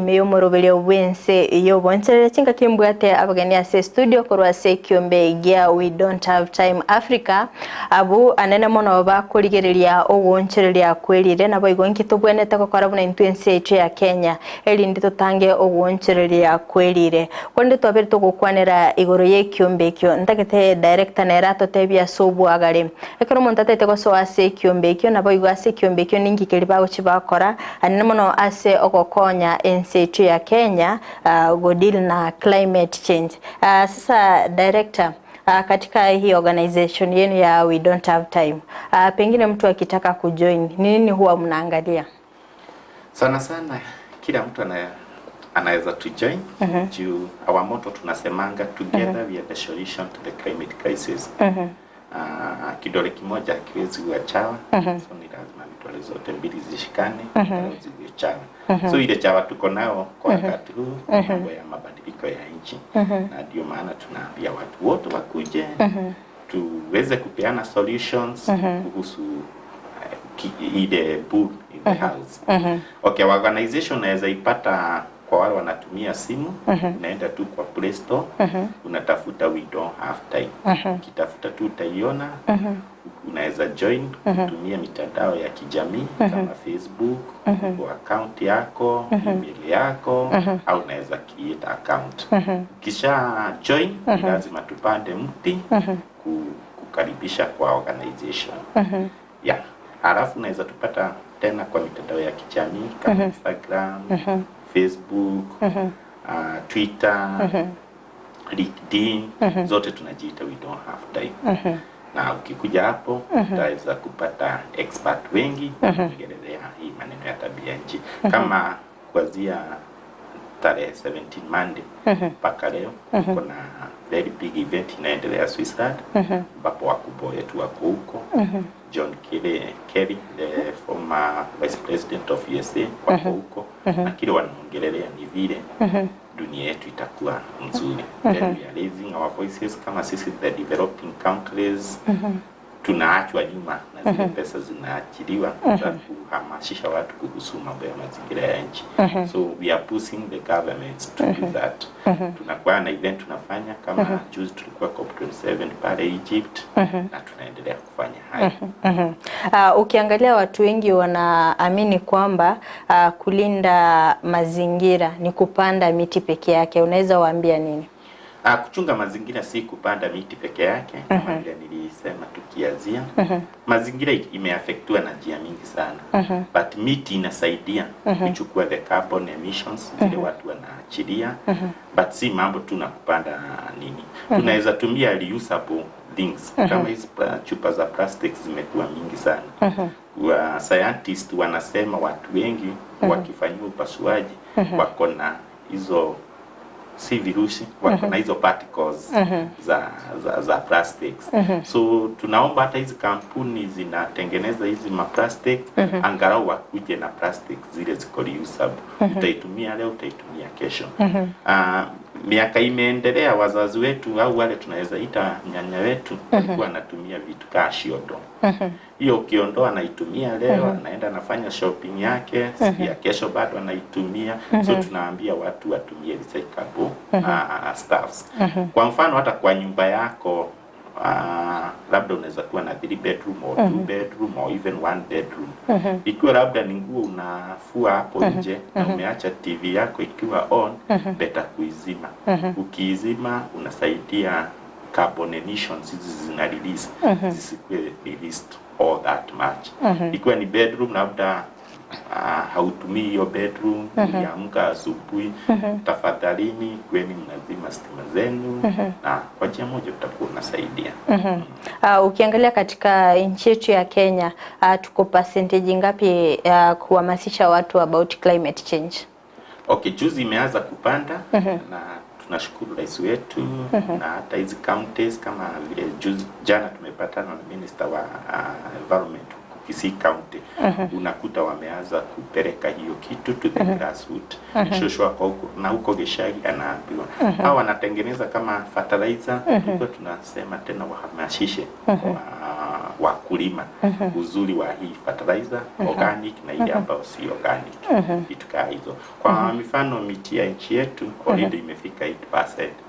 ime y'omoroberio bw'ense y'oboncherere chingaki mbwate abageni ase estudio korwa ase ekiombe gia We Don't Have Time Africa abwo anene mono bakorigereria ogoonchereria kwerire naboigo inki tobwenerete gokora buna intwe ense yaito ya Kenya erinde totange ogoonchereria kwerire. Korende twabere togokwanera igoro y'ekiombe ekio ntagete director nere atotebie ase obwagare Ekero omonto ataete gosoa ase ekiombe ekio, naboigo ase ekiombe ekio ninki keria bagochia bakora, anene mono ase ogokonya ense yaito ya Kenya go deal na climate change. Sasa director, katika hii organization yenu ya we don't have time, pengine mtu akitaka kujoin, ni nini huwa mnaangalia? Sana sana kila mtu ana, anaweza to join mm -hmm. Juu our motto tunasemanga together mm -hmm. we are the solution to the climate crisis mm -hmm. Kidole kimoja hakiwezi ua chawa mm -hmm. So ni lazima vidole zote mbili zishikane mm -hmm. ziwe chawa mm -hmm. So ile chawa tuko nao kwa wakati huu mm -hmm. mambo ya mabadiliko ya nchi mm -hmm. Na ndio maana tunaambia watu wote wakuje mm -hmm. tuweze kupeana solutions mm -hmm. kuhusu ile bull in the house. Mm -hmm. Okay, organization unaweza ipata kwa wale wanatumia simu mm -hmm. Unaenda tu kwa Play Store mm -hmm. Unatafuta we don't have time mm -hmm. Ukitafuta tu utaiona mm -hmm. Unaweza join mm -hmm. Kutumia mitandao ya kijamii mm -hmm. kama Facebook mm -hmm. kwa account yako mm -hmm. email yako mm -hmm. au unaweza create account mm -hmm. Kisha join mm -hmm. Lazima tupande mti mm -hmm. kukaribisha kwa organization mm -hmm. Yeah. Halafu unaweza tupata tena kwa mitandao ya kijamii kama mm -hmm. Instagram mm -hmm. Facebook mm -hmm. Twitter mm -hmm. LinkedIn mm -hmm. Zote tunajiita we don't have time mm -hmm. Na ukikuja hapo mm -hmm. utaweza kupata expert wengi mm -hmm. kuongelea hii maneno ya tabia nchi mm -hmm. Kama kuanzia tarehe 17 Monday mpaka mm -hmm. leo mm -hmm. kuna very big event inaendelea Switzerland ambapo mm -hmm. wakubwa wetu wako huko mm -hmm. John Kerry, Kerry the former vice president of USA wako huko mm -hmm. na kile wanaongelelea ni vile mm -hmm. dunia yetu itakuwa mzuri mm -hmm. Then we are raising our voices kama sisi the developing countries mm -hmm. tunaachwa nyuma na zile pesa zinaachiliwa za kuhamasisha watu kuhusu mambo ya mazingira ya nchi. So we are pushing the governments to do that. Tunakuwa na event tunafanya kama juzi tulikuwa COP27 pale Egypt na tunaendelea kufanya hayo. Ukiangalia watu wengi wanaamini kwamba kulinda mazingira ni kupanda miti peke yake. Unaweza waambia nini? Kuchunga mazingira si kupanda miti peke yake kama vile nilisema tukianzia. Mazingira imeafektiwa na njia mingi sana. But miti inasaidia kuchukua the carbon emissions zile watu wanaachilia. But si mambo tu na kupanda nini. Tunaweza tumia reusable things kama hizi chupa za plastic zimekuwa mingi sana. Wa scientist wanasema watu wengi wakifanyiwa upasuaji wako na hizo si virusi wako na hizo particles za plastics. So tunaomba hata hizi kampuni zinatengeneza hizi ma plastic angalau wakuje na plastic zile ziko reusable. Utaitumia leo, utaitumia kesho. Miaka imeendelea, wazazi wetu au wale tunaweza ita nyanya wetu walikuwa wanatumia vitu kaa shiodo. Hiyo ukiondoa anaitumia leo, anaenda anafanya shopping yake, siku ya kesho bado anaitumia. So tunaambia watu watumie recyclable stuffs. Kwa mfano hata kwa nyumba yako labda unaweza kuwa na 3 bedroom or 2 bedroom or even 1 bedroom. Ikiwa labda ni nguo unafua hapo nje na umeacha TV yako ikiwa on, better kuizima. Ukiizima unasaidia carbon emissions hizi zina release zisikuwe released all that much. Ikiwa ni bedroom labda hautumii hiyo bedroom, uliamka asubuhi, tafadhalini kweni mnazima stima zenu na kwa njia moja utakuwa unasaidia. Ukiangalia katika nchi yetu ya Kenya, tuko percentage ngapi kuhamasisha watu about climate change? Okay, juzi imeanza kupanda na tunashukuru rais wetu na hata hizi counties kama vile juzi jana tumepatana na minister wa environment Kisii County. Unakuta wameanza kupeleka hiyo kitu to the grassroots. Shosho wako huko na huko Gishagi anaambiwa. Hao wanatengeneza kama fertilizer, tulikuwa tunasema tena wahamasishe wakulima uzuri wa hii fertilizer organic na ile ambayo si organic vitu kaa hizo. Kwa mifano miti ya nchi yetu already imefika 8%.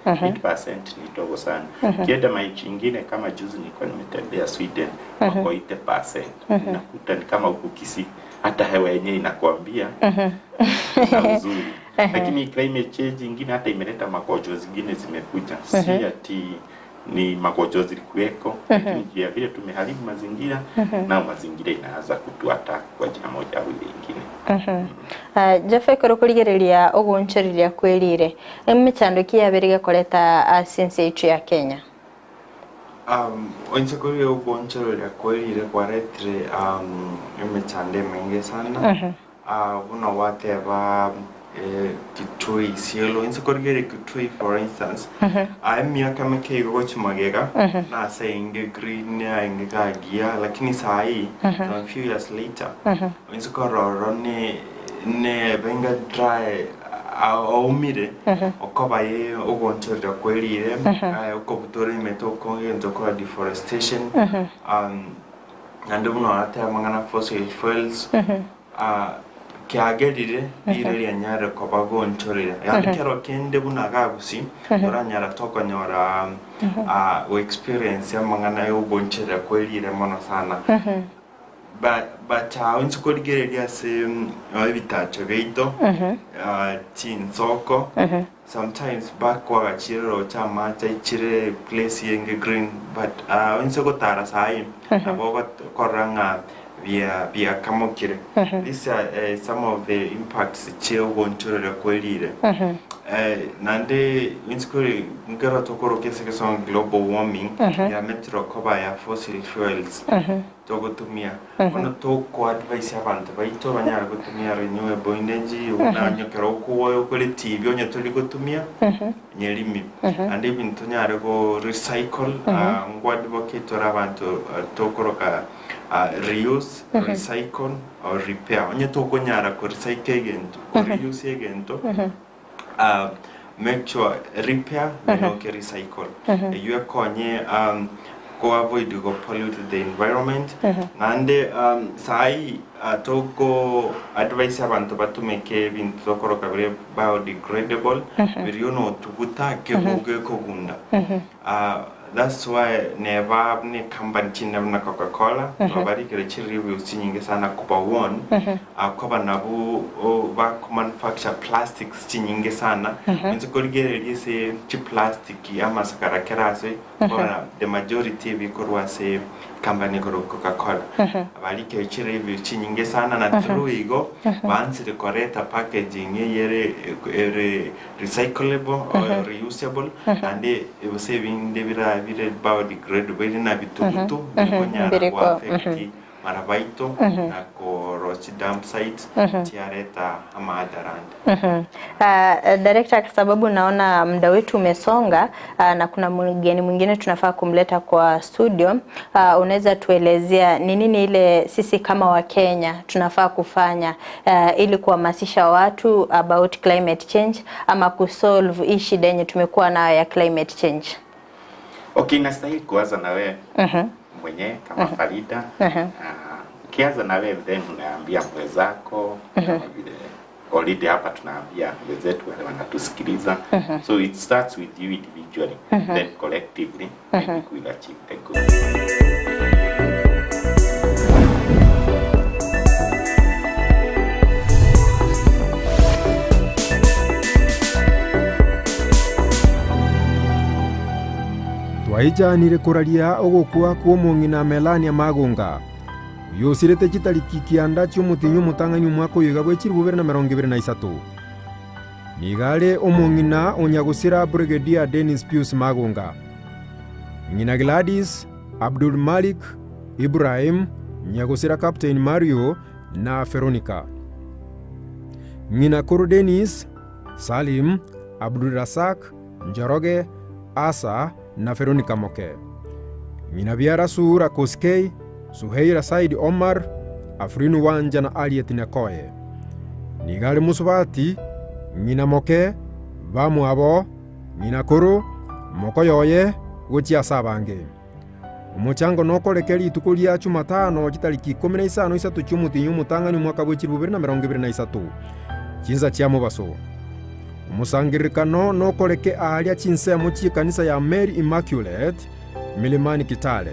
8% ni dogo sana. Ukienda manchi ingine kama juzi nilikuwa nimetembea Sweden wako 80%. Unakuta ni kama huku Kisii hata hewa yenyewe inakwambia na uzuri. Lakini climate change ingine hata imeleta magonjwa zingine zimekuja, si ati ni magonjwa zilikuweko, lakini juu ya vile tumeharibu mazingira nao mazingira inaanza kutuattack kwa njia moja au ile ingine. Jeff ekero okorigereria ogoonchoreria kwerire emechando ki yabere gekoreta ase ense yaito ya Kenya? Onse kori ogoonchoreria kwerire kwaretire emechando emenge sana. Buna gwateba Kitui Isiolo, inse korigereria Kitui for instance, emiaka emeke igo gochia magega, nase enge green enge kagiya, lakini sahi some few years later, inse korora ne nebe enga dry aumire okoba ye ogoonchoreria kwerire okobutora emete okonge egento korwa deforestation naende buna oratebe amang'ana fossil fuels kiagerire rire rianyare koba goonchorera yaani kero kende buna gagusi toranyara tokonyora go experience amang'ana ya ogoonchorera kwerire mono sana but inche korigereria ase ebitacho biaito chinsoko sometimes bakwagachire roche amache aichire place enge green but inse gotara sahi nabo ogokorora ng'a biakamokire. These are some of the impacts chia ogoonchoreria kwerire. Naende inse kori nkero tokoroka ase egesongo global warming yametire okoba ya fossil fuels togotumia. Bono toko advise abanto baito banyare gotumia renewable energy buna onye ekero okowoya okore TV onye tori gotumia nyerimi. Naende ebinto tonyare go recycle ngo advocate tore abanto tokoroka reuse, recycle or repair. Onye tokonyara ko recycle egento, ko reuse egento make sure repair then oke recycle. Eywo ekonye ko avoid go pollute the environment. Naende sahi toko advise abanto batumeke ebinto tokoroka bire biodegradable biria onotuguta gekogunda. That's why neba buna ecompany chinde buna Coca Cola twabarikire chi reviews chinyinge sana koba warn koba nabwo bako manufacture plastics chinyinge sana inse korigereria ase chiplastic amasakara kera ase kora the majority ebikorwa ase company ekorokwa Coca Cola barikire chi reviews chinyinge sana na through igo baansire koreta packaging eyere ere recyclable or reusable naende gose ebinde bira bire biodegradable ere na bitugutu bikonyara Biriko, go affect marabaito na korosia dump sites chiareta amaadhara ande. Director, kwa sababu naona muda wetu umesonga na kuna mgeni mwingine tunafaa kumleta kwa studio, unaweza tuelezea ni nini ile sisi kama Wakenya tunafaa kufanya ili kuhamasisha watu about climate change ama kusolve hii shida yenye tumekuwa nayo ya climate change? Okay, inastahili kuanza na wewe mwenyewe kama Farida. Ukianza na wewe then unaambia mwenzako kama vile already hapa tunaambia wenzetu wale wanatusikiliza. So it starts with you individually, then collectively I think we'll achieve the goal. Twaichanire koraria ogokwa kw'omong'ina Melania Magonga, oyio osirete chitariki kianda chi'omotienyi omotang'ani omwaka oyo iga bwe 2023. Nigo are omong'ina o nyagosira Brigadier Dennis Pius Magonga. Ng'ina Gladys, Abdul Malik, Ibrahim, nyagosira Captain Mario na Veronica. Ng'ina koro Dennis, Salim, Abdulrazak, Njoroge, Asa na Veronica Moke. Ng'ina biara Suhura Koskei, Suheira Said Omar, Afrin Wanja na Aliet Nyakoye. Nigo are mosubati, ng'ina moke, bamwabo, ng'ina koro, mokoyoye, gochia ase abange. Omochango nokoreke rituko ria Chumatano chitariki ikomi na isano isato chi'omotienyi omotang'ani omwaka bwe chilifu bibere na emerongo ebere na isato, chinsa chia mobaso. Omosangererekano nokoreke aaria chinsemo chi'ekanisa ya Mary Immaculate, Milimani Kitale.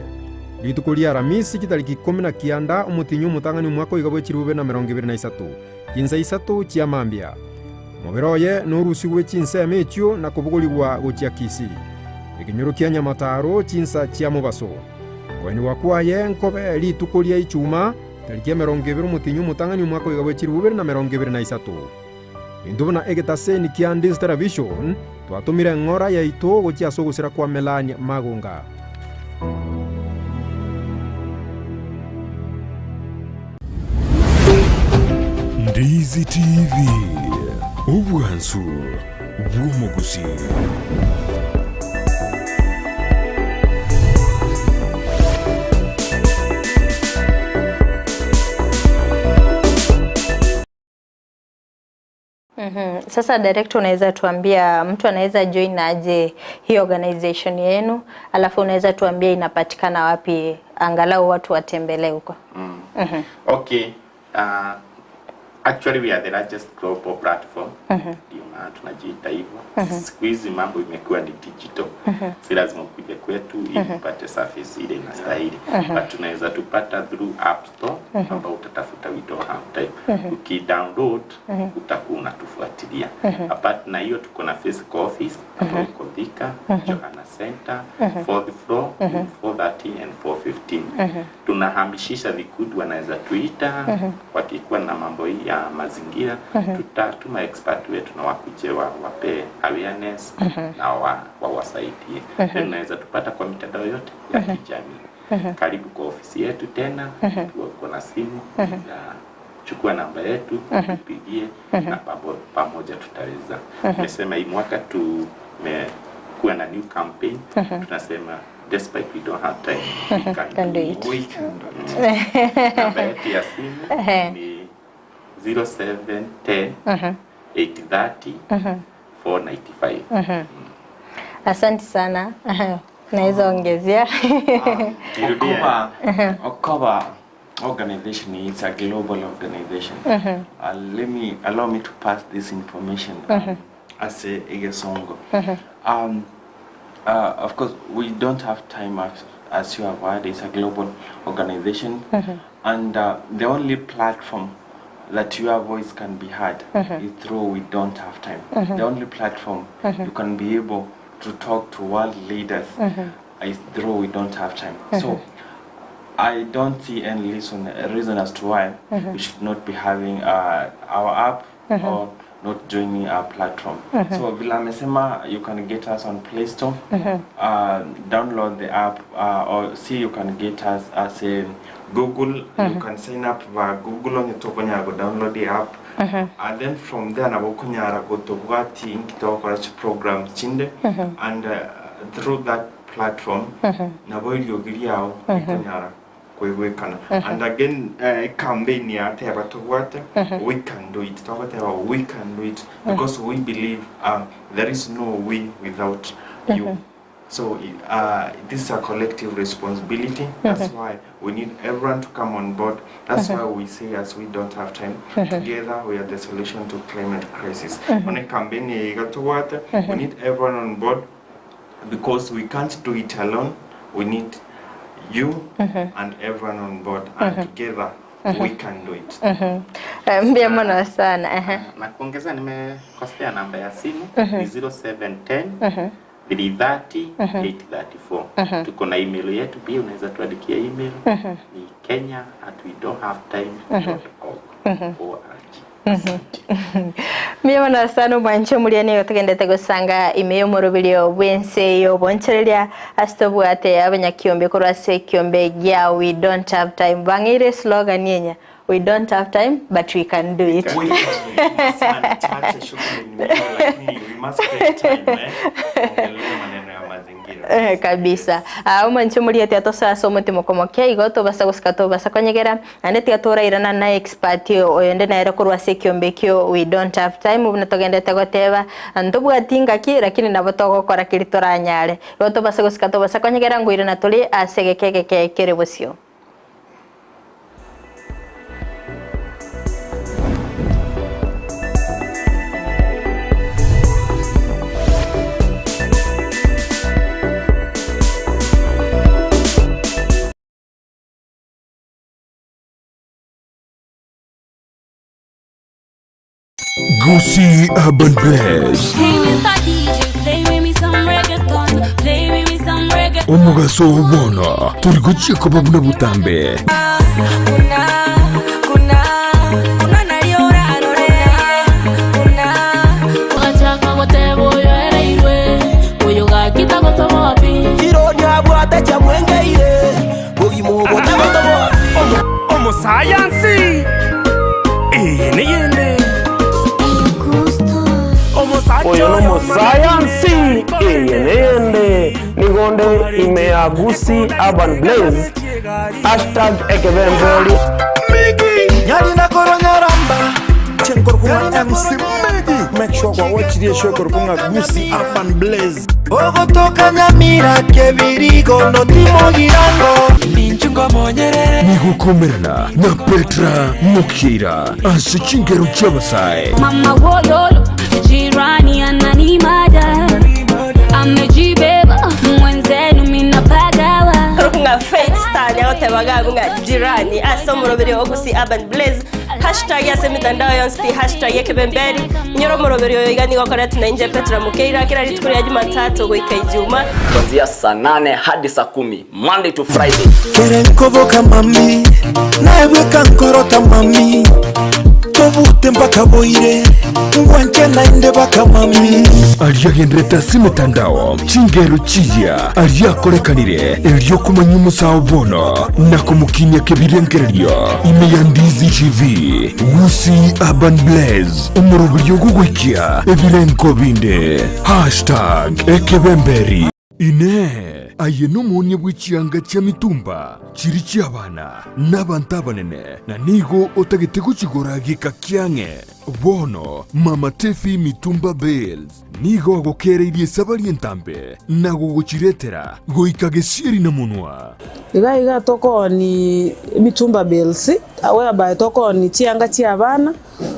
Rituko ria Aramisi chitariki ikomi na kianda omotienyi omotang'ani omwaka oiga bwe chilifu bibere na emerongo ebere na isato, chinsa isato chia mambia. Omobere oye norusigwe chinsemo echio na kobogorigwa gochia Kisii, ekenyoro kia Nyamataro, chinsa chia mobaso. Koenigwa kwaye nkobe rituko ria Ichuma, tariki emerongo ebere omotienyi omotang'ani omwaka oiga bwe chilifu bibere na emerongo ebere na isato. Intwe buna egetaseni kia Ndizi Television twatomire eng'ora yaito gochia ase ogosira kwa Melania Magonga. Ndizi TV, obwansu bw'omogusii. Sasa director, unaweza tuambia mtu anaweza join aje hii organization yenu, alafu unaweza tuambia inapatikana wapi, angalau watu watembelee huko? Okay. Actually we are the largest global platform. Ndio maana tunajiita hivyo. Siku hizi mambo imekuwa ni digital. Si lazima ukuje kwetu ili upate service ile inastahili. But tunaweza tupata through App Store ambao utatafuta We Don't Have Time. Ukidownload utakuwa unatufuatilia. Apart na hiyo tuko na physical office ambayo iko Thika, Johana Center, fourth floor, room 430 and 415. Tunahamishisha vikundi, wanaweza tuita wakikuwa na mambo hii ya mazingira, tutatuma expert wetu na wakuje wape awareness na wawasaidie. Then unaweza tupata kwa mitandao yote ya kijamii. Karibu kwa ofisi yetu tena, ukiwa uko na simu na chukua namba yetu tupigie, na pamoja tutaweza. Tumesema hii mwaka tumekuwa na new campaign, tunasema despite we don't have time, we can, Can do do it. it. We can do it. Namba yetu ya simu ni 0710 830 495. Asante sana. Naweza ongezea. Nirudie. Okoba organization is a global organization. Let me allow me to pass this information as a Igesongo. Of course, we don't have time as you have heard. It's a global organization, and the only platform that your voice can be heard is through We Don't Have Time. The only platform you can be able to talk to world leaders is through We Don't Have Time. So I don't see any reason as to why we should not be having our app or not joining our platform. So vile amesema, you can get us on Play Store, download the app, or see you can get us as a Google. You can sign up via Google on your go download the app. And then from there nabo kunyara gotobwati inkitokora chi program chinde, and through that platform nabo iliogiriao ikunyara kwegwekana. And again, campaign ya teba tobwate, we can do it, tobwate we can do it, because we believe there is no we without you. So this is a collective responsibility. That's why we need everyone to come on board. That's why we say, as we don't have time, together we are the solution to climate crisis. On a campaign, we need everyone on board, because we can't do it alone. We need you and everyone on board, and together we can do it. Mbia mono sana. Na kuongeza, nimekosea namba ya simu ni 0710 330 834. Tuko na email yetu pia, unaweza tuandikia email ni kenya@wedonthavetime.org. org. Mbia mono sana omwancho omoria nigo togendete gosanga ime y'omoroberio bwense y'obonchereria ase tobwate abanyakiombe korwa ase ekiombe gia We Don't Have Time. Bang'eire slogan yenya, we don't have time but we can do it. We can do it. Sana chache shughuli ni mingi, lakini we must create time, eh? Ongelea maneno ya mazingira. Eh, kabisa. Ah, omonche omorieti atosoe ase omotimo komokia igo tobasa gosika tobasa konyegera naende tiga torairana na expert oyonde nere korwa ase ekiombe ekio we don't have time buna togendete goteba ntobwati ngaki lakini nabo togokora keri toranyare. Igo tobase gosika tobasa konyegera ngoirana tore ase egeka egeke kere bosio. Gusii Urban Blaze. Hey, Mr. DJ, play with me some reggaeton. Play with me some reggaeton. Omogaso oo bono tori gochia koba buna botambe. Ogachaka goteba oyo ereirwe, oyo gaki tagotoboa pi. Omosayansi eye neyende Oyo nomosayansi eye neyende nigo nde ime ya Gusii Urban Blaze hashtag ekebemberi. Nyarina koronyaramba Chenkorokung'a MC Migi Make sure kwa watch show korokung'a Gusii Urban Blaze Ogotoka Nyamira Kebirigo notimo girango Nigokomerana na Petra Mokira ase chingero chi'abasae. Mama wololo, jirani ananimada, amejibeba mwenzenu minapagawa. Korokung'a Faith Star nyagotebaga abwo ng'a jirani ase omoroberi o Gusii Urban Blaze Hashtag ase emetandao yonsi pi hashtag ekebemberi. Inyora omoroberi oyo iga nigo okoretwe nainche Petra Mukeira kera rituko ria Jumatatu goika Ijuma. Kuanzia saa nane hadi saa kumi Monday to Friday. Kere nkoboka mami naye bweka nkorota mami tobute mpaka boire ngwanche naende baka mami. Aria agenderete ase emetandao, chingero chiya aria akorekanire erio komanya omosao bono na komokinia kebirengererio ime ya Ndizi TV, Gusii Urban Blaze, omoroberio ogogoikia ebirengo binde. Hashtag Ekebemberi. Inee! Aye nomoonia bwe chianga chia mitumba chiri chi'abana na abanto abanene, na nigo otagete gochigora geka kiang'e? Bono Mama Tefi Mitumba Bales nigo agokereirie esabari entambe na gogochiretera goika gesieri na monwa. Iga iga tokooni emitumba bales, whereby tokooni chianga chi'abana,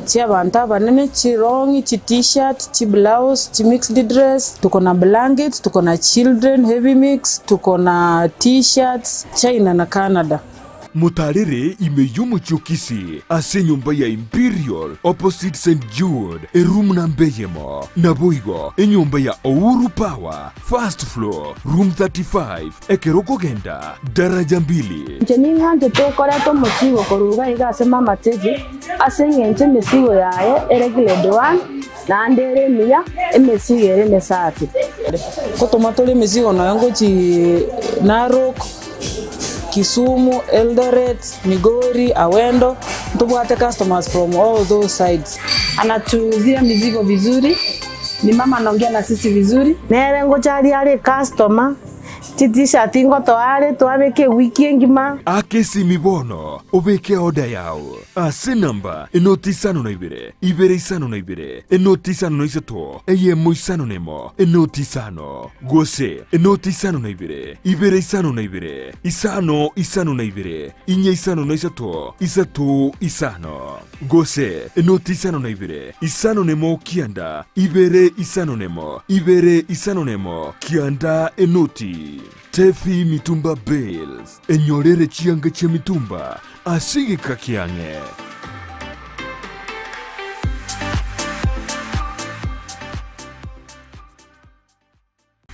chi'abanto abanene, chirong'i, chi-tshirt, chiblouse, chimixed dress, tuko na blankets, tuko na children heavy mix, tuko na t-shirts, China na Canada. Motaarere ime y'omochie o Kisii ase enyomba ya Imperial opposite St Jude eroom namba eyemo, naboigo enyomba ya Ouru Power first floor room 35 ekero okogenda daraja mbili. Inche ning'anchete okoreta omosigo korwa iga iga ase mama Teddy, ase eng'encho emesigo yaye ere grade one, naende ere emiya, emesigo ere emesafi. Ngotoma tore emesigo nonya ngochii Narok, Kisumu, Eldoret, Migori, Awendo, ntobwate customers from all those sides. Anatuuzia mizigo vizuri, ni mama anaongea na sisi vizuri. Nere ngocharia are ecustomer, Chi-t-shirt ngotoa are twabeka ewiki engima. Aka esimi bono obeke eoda yao ase enamba enoti isano na ibere, ibere isano na ibere, enoti isano na isato, eyemo isano na emo, enoti isano, gose enoti isano na ibere, ibere isano na ibere, isano isano na ibere, inye isano na isato, isato isano. Gose enoti isano na ibere, isano nemo kianda, ibere isano nemo, ibere isano nemo, kianda enoti. Tefi Mitumba Bales, enyorere chianga chia mitumba ase egeka kiang'e.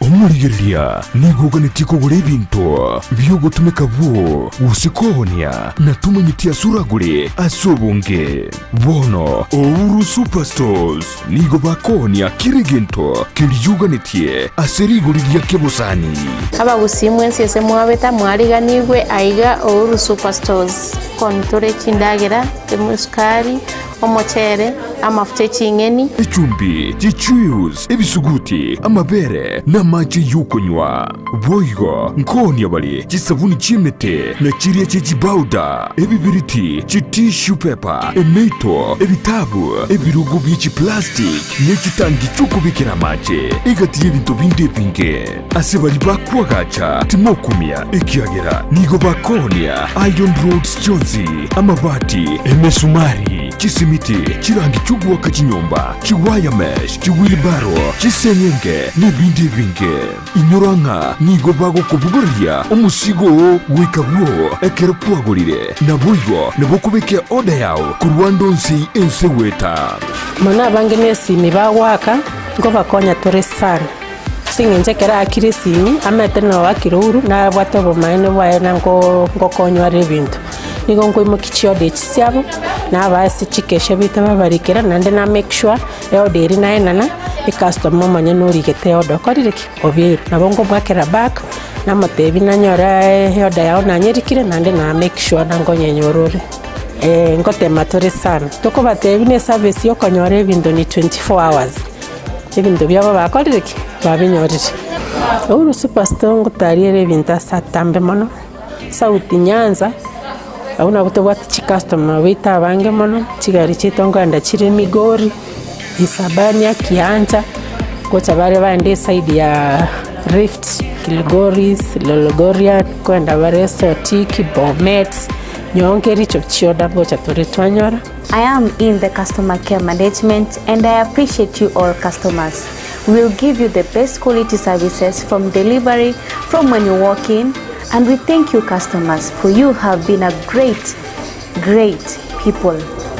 Omorigereria nigo oganetie kogora ebinto bi'ogotumeka bwoo gose koonia, na tomanyeti ase oragore ase obonge. Bono Ouru Superstores nigo bakoonia kera egento keria oganetie ase rigori ria kebosani. Abagusii mwensi ase mwabeta mwariganigwe aiga Ouru Superstores. Kooni tore chindagera, esukari, omochere. Amafuta eching'eni. Echumbi, chichuius, ebisuguti, amabere, na amache y'okonywa. Boigo nkoonia bare chisabuni chi'emete, na chiria chie chibauda, ebibiriti, chitissue paper, emeito, ebitabu, ebirogo bie chiplastic, ne chitangi chi'okobekera amache, egati y'ebinto binde ebinge. Ase baria bakoagacha timokumia, ekiagera nigo bakoonia iron rods chionsi, amabati, emesumari, chisimiti, chirangi chi'ogoaka chinyomba, chiwire mesh, chiwheelbarrow, chiseng'enge, nebinde ebinge. Inyora ng'a nigo bagokobogoreria omosigo oo goika bwoo ekero kwagorire, naboigo nabo okobeka eoda yao korwa ande onsi ense goeta. Mono abange nesimi bagoaka, nkobakonya tore sana. Ase eng'encho ekero aakire esimi, amaete na oakire ouru, nabwate obomaene bwaye na nko nkokonywa are ebinto. Nigo nkoimokia chioda echi chiabo, nabaa ase chikesha baito babarikera, naende na make sure eoda eria naenana, ecustomer omonyene origete eoda okorire ki? Obeirwe. Nabo nkomoakera back, namotebia nanyora eoda yao nanyerikire naende na make sure na nkonyenyora ore. Ngotema tore sana, tokobatebia buna eservice ya okonyora ebinto ni 24 hours. Ebinto biabo bakorire ki? Babinyorire. Uhuru Superstore ngotariere ebinto ase atambe mono, South Nyanza, abwo nabwo tobwate chicustomer baito abange mono, chigari chiaito nkoenda chire Migori, Isabania, Kiancha, gocha bare baende eside ya Rift, Kilgoris, Lologorian, nkoenda bare Sotik, Bomet, nyowe nkericho chioda ngocha tore twanyora. I am in the customer care management and I appreciate you all customers. We will give you the best quality services from delivery from when you walk in and we thank you customers for you have been a great great people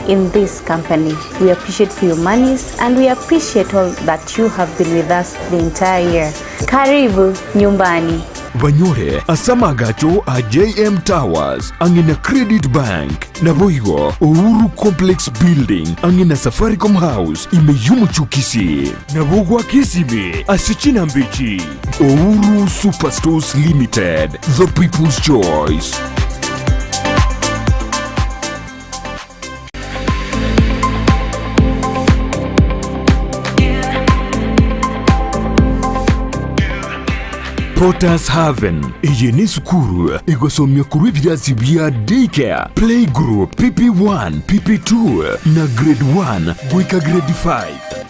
in this company. We appreciate for your monies and we appreciate all that you have been with us the entire year. Karibu nyumbani. Banyore ase amagacho a JM Towers ang'e na Credit Bank. Naboigo Uhuru Complex Building ang'e na Safaricom House ime y'omochie o Kisii. Nabo goaka esimi ase chinamba echi, Uhuru Superstores Limited, the people's choice. Potters Haven eye nesukuru egosomia korwa ebirasi bia Daycare, Playgroup, PP1, PP2 na Grade 1 goika Grade 5.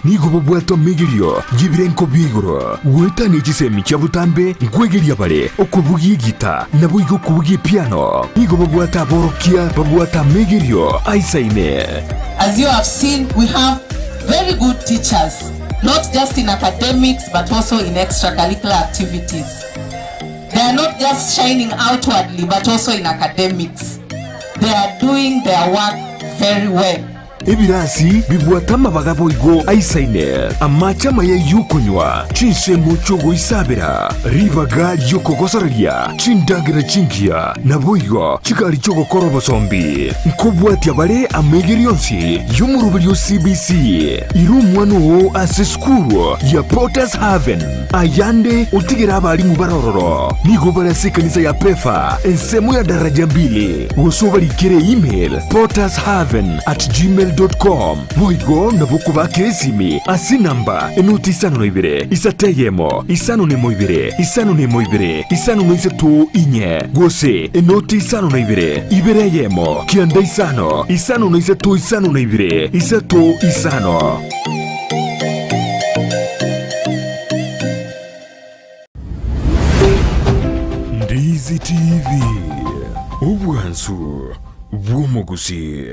Nigo bobwate omegerio y'ebirenko bia igoro, goetania chisemi chia botambe nkwegeria bare okobugia egita naboigo okobugia epiano. Nigo babwate aborokia babwate amegerio aisaine. As you have seen, we have very good teachers, not just in academics but also in extracurricular activities. They are not just shining outwardly but also in academics. They are doing their work very well. Ebirasi bibwate amabaga boigo aisaine, amache amaya y'okonywa, chinsemo chi'ogoisabera, ribaga ri'okogosoreria, chindagera chingiya, naboigo chigari chi'ogokora obosombi. Nkobwatia bare amaigerio onsi y'omoroberio o CBC. Ira omwana oo ase esukuru ya Potter's Haven. Ayande otigere abalimu bare ororo. Nigo bare ase ekanisa ya Pefa, ensemo ya daraja mbili. Gose obarikere email pottershaven at gmail dot com. Boigo nabo okobakera esimi ase enamba enoti isano na ibere, isato eyemo, isano na emo ibere, isano na emo ibere, isano na isato inye, gose enoti isano na ibere, ibere eyemo, kianda isano, isano na isato isano na ibere, isato isano. Ndizi TV, obwansu bw'omogusii.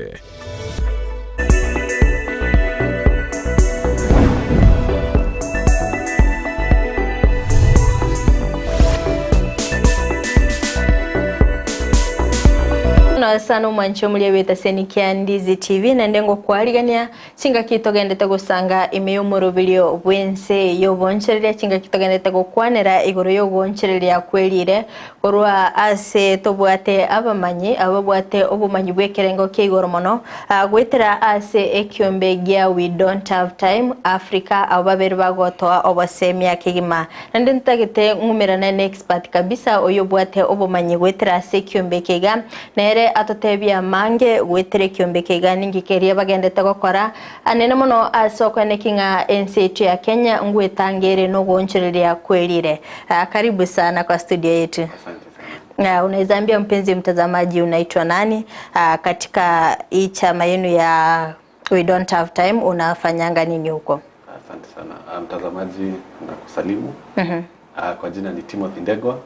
Bono sana omwanche omoria bw'etaseni kia Ndizi TV naende ngokwarigania Chingaki togendete gosanga ime y'omoroberio bw'ense y'oboonchoreria, chingaki togendete gokwanera igoro y'ogoonchoreria kwerire korwa ase tobwate abamanyi ababwate obomanyi bw'ekerengo kia igoro mono goetera ase ekiombe gia We Don't Have Time Africa abo babere bagotoa obosemia kegima. Naende ntagete ng'umerane ne expert kabisa oyobwate obomanyi goetera ase ekiombe eke iga nere. atotebie amange goetera ekiombe eke iga ninki keria bagendete gokora anene mono ase okoeneki ng'a ense yaito ya Kenya ngwetanga ere nogoonchoreria kwerire. Karibu sana kwa studio yetu. Unaweza ambia mpenzi mtazamaji unaitwa nani? Katika hii chama yenu ya We Don't Have Time unafanyanga nini huko? Asante sana mtazamaji, nakusalimu. Kwa jina ni Timothy Ndegwa.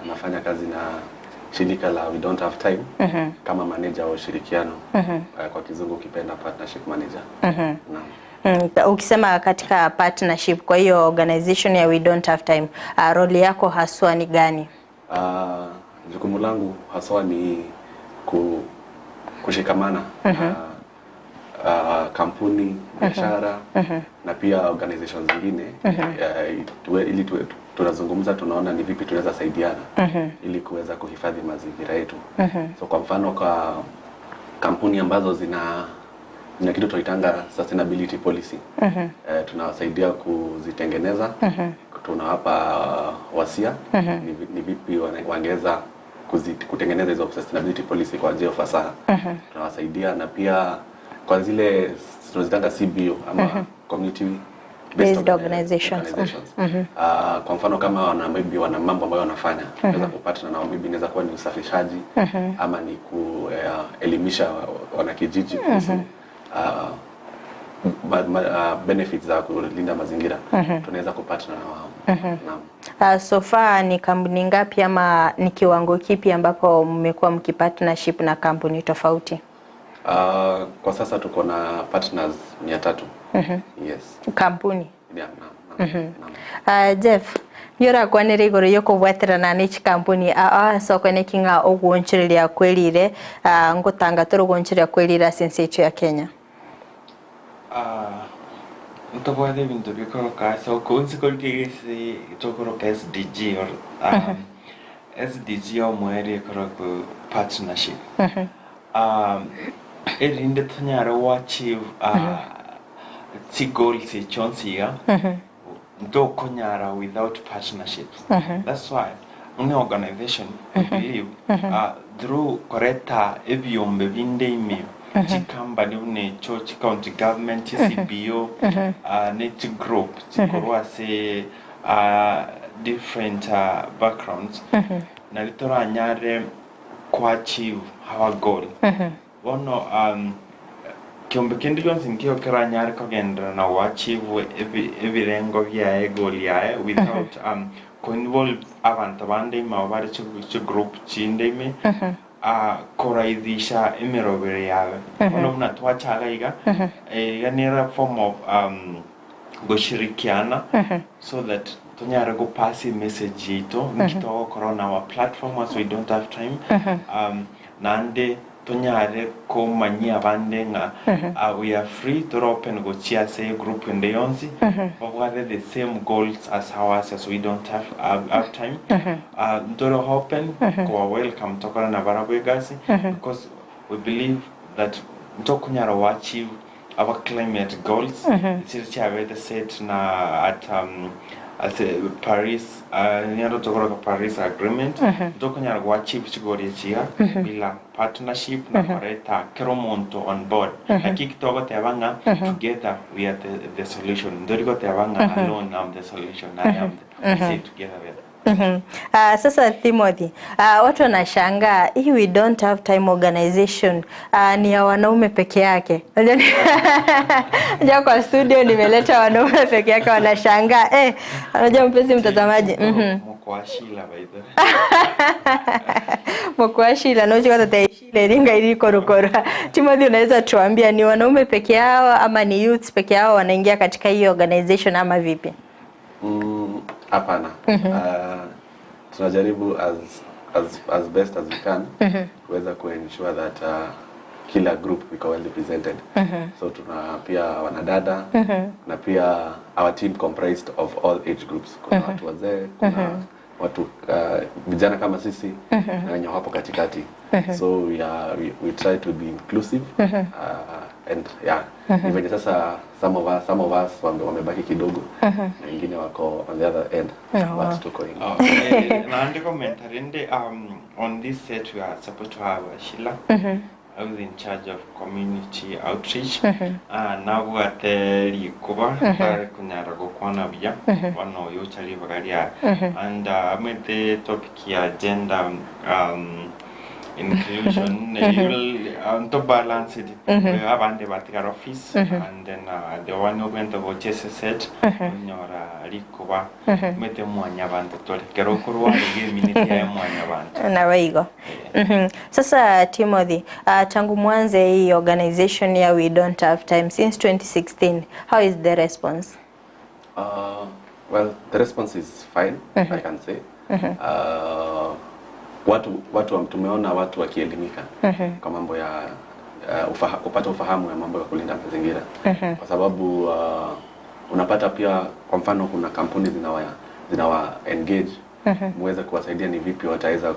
Nafanya kazi na shirika la We Don't Have Time kama manager wa ushirikiano, kwa kizungu ukipenda partnership manager. Naam. Ukisema katika partnership, kwa hiyo organization ya We Don't Have Time, role yako haswa ni gani? Jukumu langu haswa ni kushikamana na kampuni, biashara na pia organizations zingine ili tunazungumza, tunaona ni vipi tunaweza saidiana ili kuweza kuhifadhi mazingira yetu. So kwa mfano kwa kampuni ambazo zina kitu tunaitanga sustainability policy, tunawasaidia kuzitengeneza, tunawapa wasia ni vipi wangeweza kutengeneza hizo sustainability policy kwa njia ya ufasaha. Tunawasaidia na pia kwa zile tunazitanga CBO ama community based based organizations. Organizations. Kwa mfano kama wana maybe wana mambo ambayo wanafanya, tunaweza kupatana nao, maybe inaweza kuwa ni usafishaji ama ni kuelimisha wanakijiji kuhusu benefits za kulinda mazingira, tunaweza kupatana na wao. Naam. So far ni kampuni ngapi ama ni kiwango kipi ambapo mmekuwa mkipartnership na kampuni tofauti? Kwa sasa tuko na partners 300. Yes. Kampuni. Yeah, naam. Jeff, nĩũrakwanĩra igũrũ rĩũkũbwaterana nĩ chikampuni aa kinga ũguonchereria kwĩrire ngũtanga tũrũguonchereria kwĩrira sense yetu ya Kenya. Ntobwate ebinto bikoroka so kunsi korikegesi tokoroka SDG or SDG omweri ekoroka partnership, erinde tonyare achieve chigoals echonsi iga ntokonyara without partnerships. That's why mune organization we believe through koreta ebyombe binde ime chikambani buna echo chi county government, chi CBO, ne chi group chikorwa ase different backgrounds, nari toranyare kuachieve our goal. Bono kiombe kindi gionsi nkio kiranyare kogendera na gwachieve ebirengo biaye, goal yaye, without kuinvolve abantu bande ime abo bare chi group chinde ime koraithisha emirobere yawe. Bono buna twachaga iga, iga nera form of gushirikiana so that tunyare gupasi message yitu nikitogokorwo na our platform as We Don't Have Time, nande tunyare kumanyia abande ng'a we are free, turi open gochia ase group ende yonsi babwate the same goals as ours as We Don't have Time. Nturi open kuwa welcome tokora na barabwo egasi because we believe that ntokunyara achieve our climate goals chiri chiabete set na at Paris, nyaro tokoroka Paris Agreement, ntokunyara guachieve chigori echiga bila partnership na koreta kero omonto on board. Naki kitogoteba ng'a together we are the solution, ndori goteba ng'a alone I'm the solution, I am the, we say together we are. Sasa Timothy, watu wanashangaa hii We Don't Have Time organization ni ya wanaume peke yake. Unajua kwa studio nimeleta wanaume peke yake, wanashangaa. Eh, unajua mpenzi mtazamaji. Moko Sheila, by the way. Mokwashila nochikatataishile ringa ilikorokoro. Timothy, unaweza tuambia ni wanaume peke yao ama ni youths peke yao wanaingia katika hiyo organization ama vipi? Hapana. Tunajaribu as best as we can kuweza kuensure that kila group iko well represented. So tuna pia wanadada na pia our team comprised of all age groups. Kuna watu wazee, kuna watu vijana kama sisi na wenye wapo katikati. So we try to be inclusive. and yeah ni venye sasa some of us, some of us wame, wamebaki kidogo na wengine wako on the other end Oh. but tuko wengi. Oh, eh, naande comment rende on this set we are supposed to have Sheila who is in charge of community outreach. Nabwate rikuba tare kunyara gukwana buya bono oyo ochari ibaga riaye. And amanyete topic ya gender inclusion, you'll to balance it. Abande batigara office and then the one obwente gocha ase set onyora rikuba omanyete mwanyabanto tore kero okorwa iga eminute yaye mwanyabanto. Nabo igo. Sasa Timothy, tangu mwanze hii organization ya We Don't Have Time since 2016, how is the response? Well, the response is fine, I can say. Watu tumeona watu wakielimika kwa mambo ya kupata ufahamu ya mambo ya kulinda mazingira kwa sababu unapata pia kwa mfano kuna kampuni zinawa engage muweze kuwasaidia ni vipi wataweza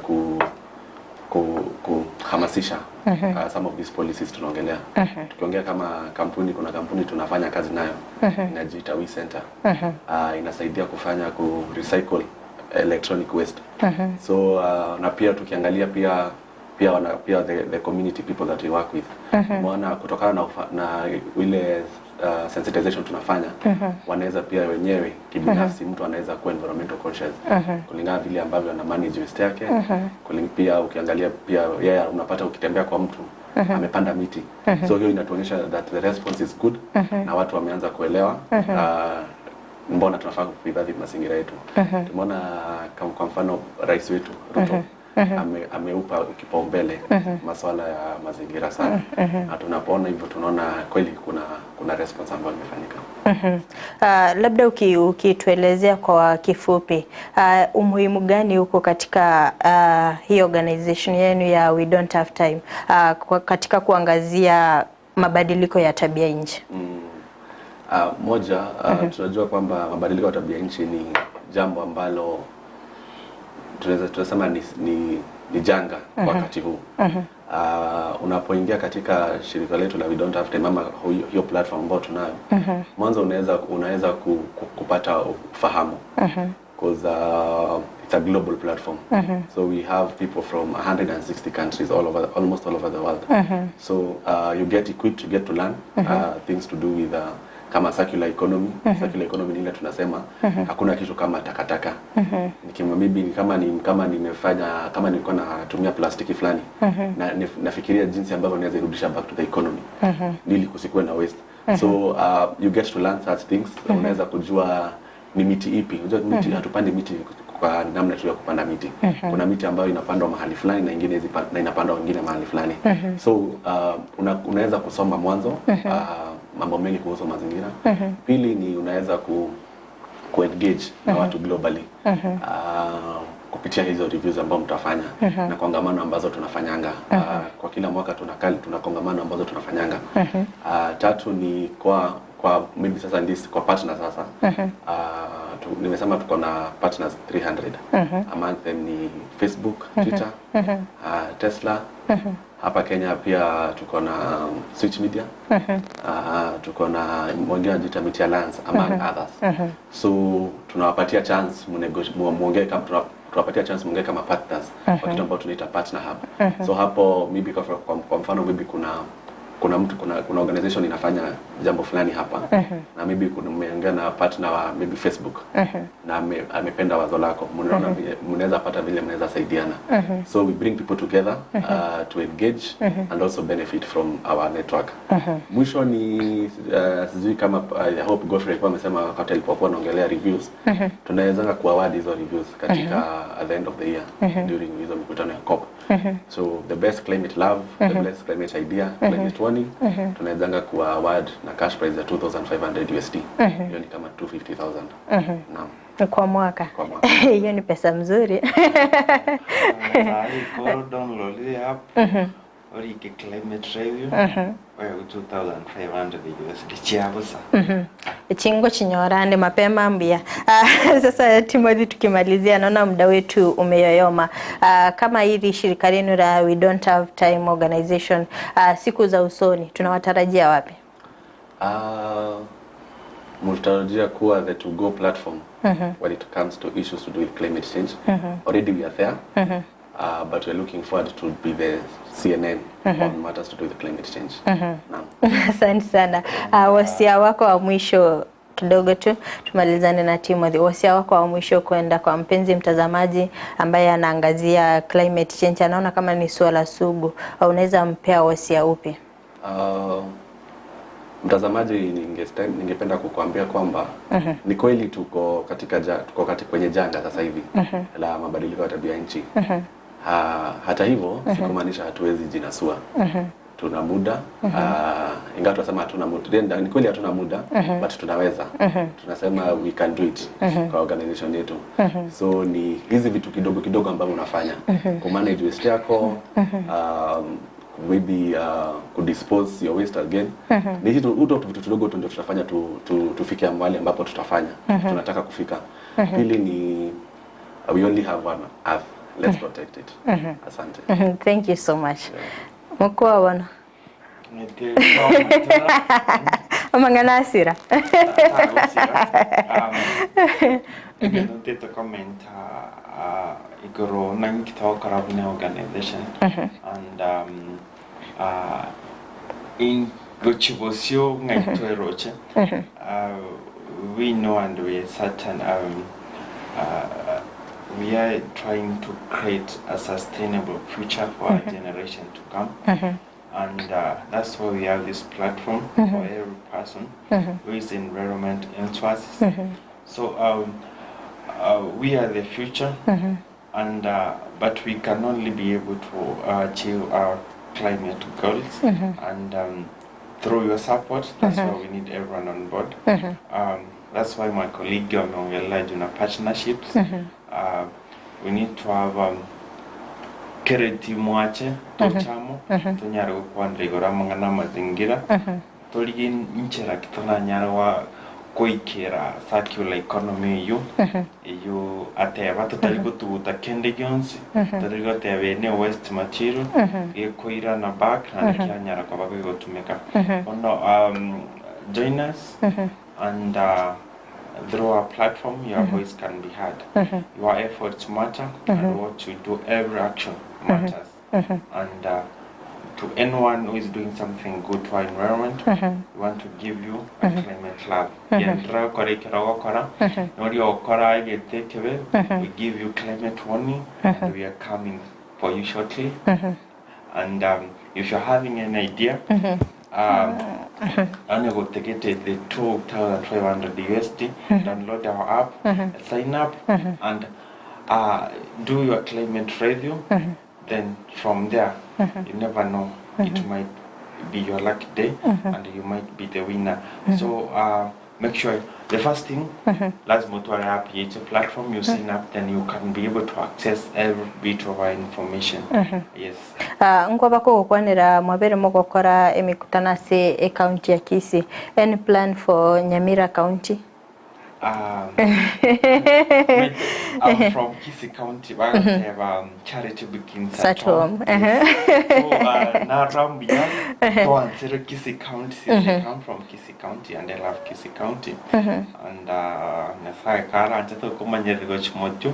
kuhamasisha some of these policies tunaongelea. Tukiongea kama kampuni, kuna kampuni tunafanya kazi nayo inajiita We Center. Inasaidia kufanya ku recycle electronic waste. So na pia tukiangalia pia pia the community people that we work with, umeona kutokana na ile sensitization tunafanya, wanaweza pia wenyewe kibinafsi, mtu anaweza kuwa environmental conscious kulingana vile ambavyo ana manage waste yake. Pia ukiangalia pia yeye, unapata ukitembea kwa mtu amepanda miti. So hiyo inatuonyesha that the response is good na watu wameanza kuelewa mbona tunafaa kuhifadhi mazingira yetu. Tumeona kwa mfano rais wetu Ruto ameupa kipaumbele masuala ya mazingira sana, na tunapoona hivyo tunaona kweli kuna response ambayo imefanyika. Labda ukituelezea kwa kifupi umuhimu gani huko katika hii organization yenu ya We Don't Have Time katika kuangazia mabadiliko ya tabia nchi? Moja, tunajua kwamba mabadiliko ya tabia nchi ni jambo ambalo tunaweza tunasema ni janga kwa wakati huu. Unapoingia katika shirika letu la We Don't Have Time ama hiyo platform ambayo tunayo, mwanzo unaweza kupata ufahamu because it's a global platform. So we have people from 160 countries all over, almost all over the world. So you get equipped, you get to learn things to do with kama circular economy. Circular economy ni ile tunasema hakuna kitu kama takataka. Nikima maybe ni kama nimefanya kama nilikuwa natumia plastiki fulani na nafikiria jinsi ambavyo naweza irudisha back to the economy ili kusikuwe na waste. So you get to learn such things. Unaweza kujua ni miti ipi. Unajua miti, hatupandi miti kwa namna tu ya kupanda miti. Kuna miti ambayo inapandwa mahali fulani na ingine na inapandwa wengine mahali fulani. So unaweza kusoma mwanzo mambo mengi kuhusu mazingira. Pili ni unaweza ku engage na watu globally kupitia hizo reviews ambao mtafanya na kongamano ambazo tunafanyanga. Kwa kila mwaka tuna kongamano ambazo tunafanyanga. Tatu ni kwa maybe sasa ndis kwa partner sasa. Nimesema tuko na partners 300. Among them ni Facebook, Twitter, Tesla. Hapa Kenya pia tuko na Switch Media. Tuko na mwingine anajiita Miti Alliance among others. So tunawapatia chance muongee kama tunawapatia chance muongee kama partners kwa kitu ambacho tunaita partner hub. So hapo maybe kwa mfano maybe kuna mtu kuna organization inafanya jambo fulani hapa na maybe kuna mmeongea na partner wa maybe Facebook na amependa wazo lako, mnaona vile mnaweza pata vile mnaweza saidiana. So we bring people together to engage and also benefit from our network. Mwisho ni sijui kama I hope Godfrey alikuwa amesema wakati alipokuwa anaongelea reviews, tunawezanga kuaward hizo reviews katika at the end of the year during hizo mikutano ya COP. So the best climate love, the best climate idea, climate warning, tunawezanga kuwa award na cash prize ya 2500 USD. Hiyo ni kama 250,000. Naam. Kwa mwaka. Kwa mwaka. Hiyo ni pesa mzuri. Sahi koro download the app orike climate review. Oyogo 2500 USD chia bosa. Chingo chinyora ande mapema mbuya. Sasa Timothy, tukimalizia, naona muda wetu umeyoyoma. Kama hili shirika lenu la We Don't Have Time Organization, siku za usoni tunawatarajia wapi? Mnatarajia kuwa the to go platform when it comes to issues to do with climate change. Already we are there. But we're looking forward to be the CNN on matters to do with climate change. Naam. Asante sana. Wasia wako wa mwisho kidogo tu tumalizane na Timothy. Wasia wako wa mwisho kwenda kwa mpenzi mtazamaji ambaye anaangazia climate change, anaona kama ni suala sugu, unaweza mpea wasia upi? Mtazamaji, ningependa kukuambia kwamba ni kweli tuko katika tuko kwenye janga sasa hivi la mabadiliko ya tabia nchi. Hata hivyo sikumaanisha hatuwezi jinasua. Tuna muda, ingawa tunasema hatuna muda. Ni kweli hatuna muda, but tunaweza. Tunasema we can do it kwa organization yetu. So ni hizi vitu kidogo kidogo ambavyo unafanya. Kumanage waste yako, maybe kudispose your waste again. Ni hizo vitu tudogo tu ndio tutafanya tufike mahali ambapo tutafanya. Tunataka kufika. Pili ni we only have one earth. Let's protect it. Asante. Thank you so much. Mkuu bwana. Amangana asira. Ndio comment igoro nangitokora bune organization and in gochibosio ngaitweroche we know and we are certain we are trying to create a sustainable future for our generation to come. And that's why we have this platform for every person who is environment enthusiast. So we are the future, and but we can only be able to achieve our climate goals and through your support. That's why we need everyone on board. That's why my colleague ameongelea juu na partnerships. We need to have kereti mwache tochamo tonyare gokwanera igoro amang'ana amazingira torigie nchera ki tonanyare gwa koikera circular economy eyo eyo ateba totari gotuguta kende gionsi totari goteba eye ne waste material gekoirana back naende kianyara koba gegotumeka. Bono join us and through our platform your voice can be heard. Your efforts matter, and what you do, every action matters. And to anyone who is doing something good to our environment, we want to give you a climate lab. Yendra kore kera gokora, nori okora egete kebe, we give you climate warning, and we are coming for you shortly. And if you're having an idea, only go take it the 2,500 USD, download our app, sign up, and do your climate review. Then from there, you never know, it might be your lucky day, and you might be the winner. So make sure the first thing, lazima utware app yetu platform, you sign up, then you can be able to access every bit of our information. Yes. Nkwaba ko gokwanera mwabere mogokora emikutano ase ecounty ya Kisii. Any plan for Nyamira County? I'm from Kisii County. We have charity begins at At home. home. Yes. So Narambia to answer Kisii County since I come from Kisii County and I love Kisii County. And Nyasaye kara anchato kumanyerego chimocho.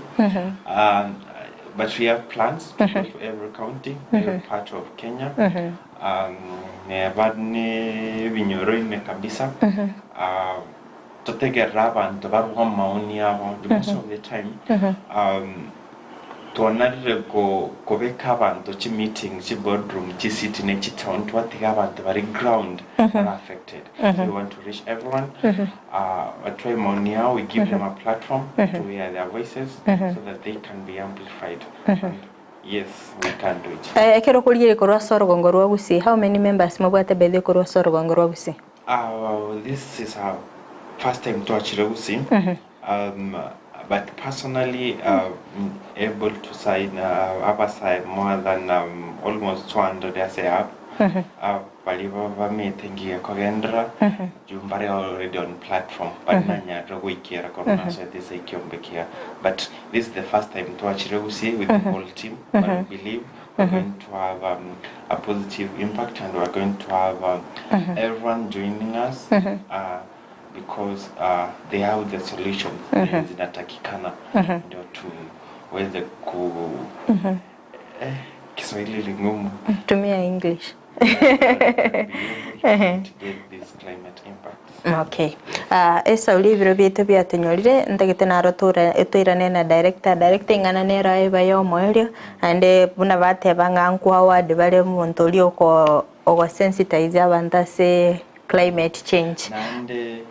But we have plans to go to every county, every part of Kenya. Ne badne binyoro ime kabisa. Totegerera abantu baruha maoni yabo most of the time. Twonarire kobeka abantu chi meeting chi boardroom chi city ne chi town twatiga abantu bari ground are affected. We want to reach everyone. Batwae maoni yao, we give them a platform to hear their voices so that they can be amplified. And yes, we can do it. Ekero korigere korwa ase orogongo rwa Gusii, how many members mobwate bethe korwa ase orogongo rwa Gusii? This is our first time to achieve Gusii. But personally, I'm able to sign up aside more than almost 200 as a app. Baria bamete ngiya kogenderera, juu mbare already on platform, but nanyarire goikera korwa nasoete ase ekiombe kia. But this is the first time twachire Gusii with the whole team, but we believe we're going to have um, a positive impact and we're going to have um, everyone joining us uh, because uh, they have the solutions zinatakikana ndio tuweze ku eh, Kiswahili ni ngumu. Tumia English. Mitigate these climate impacts. Okay. Uh, esauri ebiro biaito biatonyorire ntagete naro toirane na director director ing'ana nero eba ya omoerio naende buna bateba ng'a nkwa award bare omonto oria oko ogosensitize abanto ase climate change. Naende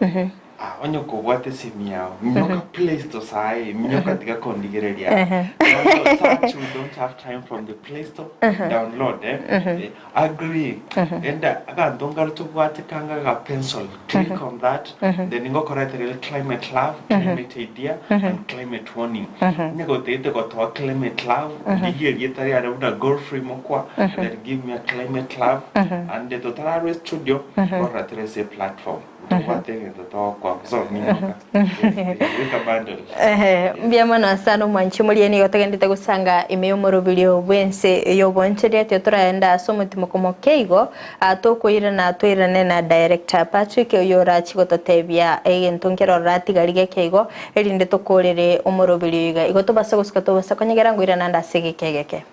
Ah, onye kobwate esimi yao, minyoka Play Store sahi, minyoka tiga kondigereria. Download, search, we don't have time from the Play Store, download, eh? Eh, agree. Enda aganto nkare tobwate kanga ga pencil, click on that, then ngokoreterere climate love, climate idea, and climate warning. Onye gotagete gotoa climate love, ndigie erieta riane buna Godfrey Mokwa, then give me a climate love, and totararwa studio, rora ase platform. Ntobwate egento togokwa so minyoka. Beka bundle. Ehe, mbuya mono sana omwanchi moria nigo togendete gosanga ime y'omoroberio bw'ense y'oboncheria atio toraenda ase omotimoko moke igo ah, tokoirana toirane na director Patrick oyo orachi gototebia egento nkere oratigari geke igo erinde tokorere omoroberio iga igo tobasa gosuka tobasa konyegera ngoirana ande ase egeka egeke.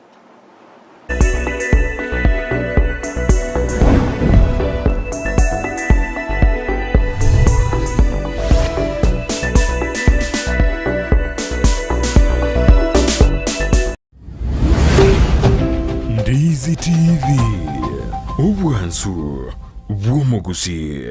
Ndizi TV, obwansu bw'omogusii.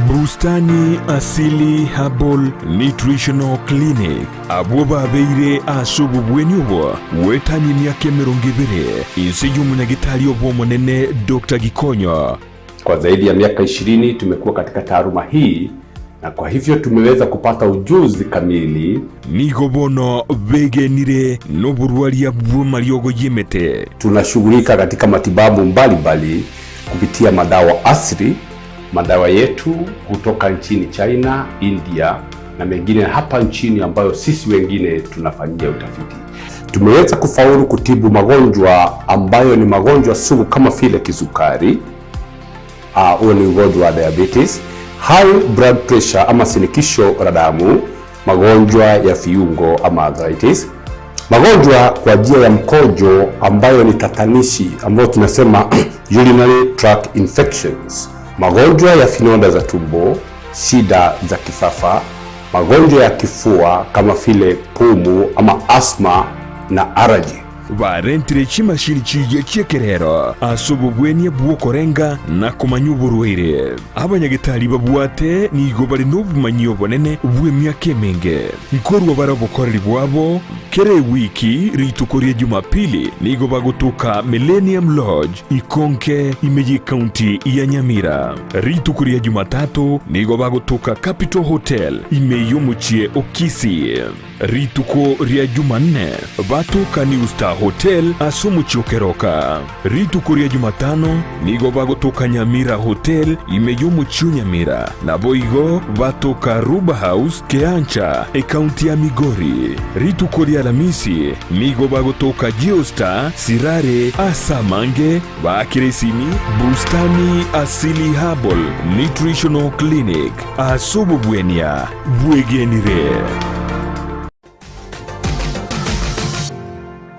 Bustani Asili Herbal Nutritional Clinic abwo babeire ase obobweni obo goetania emiaka emerongo ebere inse y'omonyagitari obo omonene Doctor Gikonyo. Kwa zaidi ya miaka 20 tumekuwa katika taaluma hii na kwa hivyo tumeweza kupata ujuzi kamili. Nigo bono begenire noborwaria bw'amariogo y'emete. Tunashughulika katika matibabu mbalimbali kupitia madawa asili, madawa yetu kutoka nchini China, India na mengine hapa nchini ambayo sisi wengine tunafanyia utafiti. Tumeweza kufaulu kutibu magonjwa ambayo ni magonjwa sugu kama vile kisukari, huo ni ugonjwa wa diabetes, high blood pressure ama shinikizo la damu, magonjwa ya viungo ama arthritis, magonjwa kwa njia ya mkojo ambayo ni tatanishi ambayo tunasema urinary tract infections, magonjwa ya vidonda za tumbo, shida za kifafa, magonjwa ya kifua kama vile pumu ama asthma na allergy. Barentire chimashini chiria chi'ekerero ase obobwenia bw'okorenga na komanya oborwaire. Abanyagetari babwate nigo bare nobomanyi obonene bw'emiaka emenge. Nkorua bare obokoreri bwabo kera ewiki rituko ria Jumapili nigo bagotoka Millennium Lodge Ikonke ime y'ecounty ya Nyamira. Rituko ria Jumatatu nigo bagotoka Capital Hotel ime y'omochie o Kisii. Rituko ria Jumanne batoka New Star Hotel ase omochie o Keroka. Rituko ria Jumatano nigo bagotoka Nyamira Hotel ime y'omochie o Nyamira, naboigo batoka Ruba House Keancha, ekaunti ya Migori. Rituko ria Alamisi nigo bagotoka Geostar Sirare ase amange baakire esimi Bustani Asili Herbal Nutritional Clinic ase obobwenia bwegenire.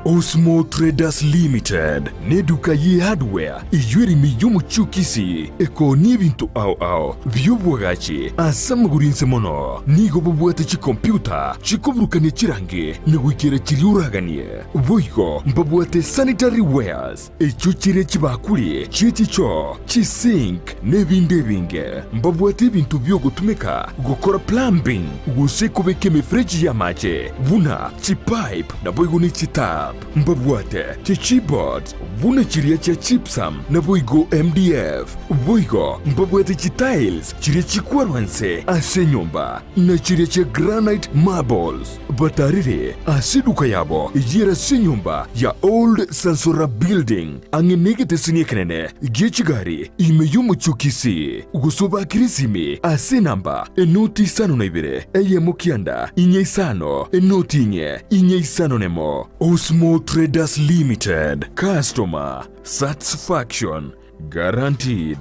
Osmo Traders Limited neduka ye hardware eyio ere ime y'omochie o Kisii ekoonia ebinto ao ao bi'obwagachi ase amagoro inse mono. Nigo bobwate chikompiuta chikoburukania chirangi na goikera chiria oraganie. Boigo mbabwate sanitary wares echio chire chibakuri chie chichoo, chisink, na ebinde ebinge. Mbabwate ebinto bi'ogotumeka gokora plumbing gose kobeka emefereji y'amache buna chipipe naboigo ne chitap. Mbabwate chichipboards buna chiria chia gypsum naboigo MDF. Boigo mbabwate chitiles chiria chikwarwa nse ase enyomba, na chiria chia granite marbles. Batarire ase eduka yabo eyere ase enyomba ya Old Sansora Building, ang'e negeteseni ekenene gie chigari ime y'omochie o Kisii. Gose obakere esimi ase enamba enoti isano na ibere, eyemo kianda, inye isano, enoti inye, inye isano nemo. Osmo Traders Limited, Customer Satisfaction Guaranteed.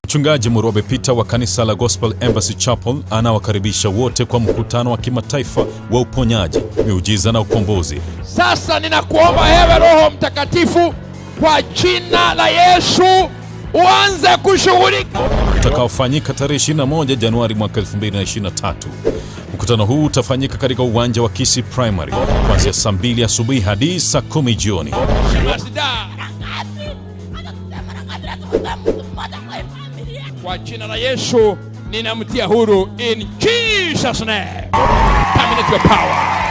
Mchungaji Murobe Peter wa kanisa la Gospel Embassy Chapel anawakaribisha wote kwa mkutano wa kimataifa wa uponyaji, miujiza na ukombozi. Sasa ninakuomba ewe Roho Mtakatifu, kwa jina la Yesu uanze kushughulika. utakaofanyika tarehe 21 Januari mwaka 2023. Mkutano huu utafanyika katika uwanja wa Kisii Primary kuanzia saa 2 asubuhi hadi saa 10 jioni. Kwa jina la Yesu ninamtia huru in Jesus name. Terminate your power.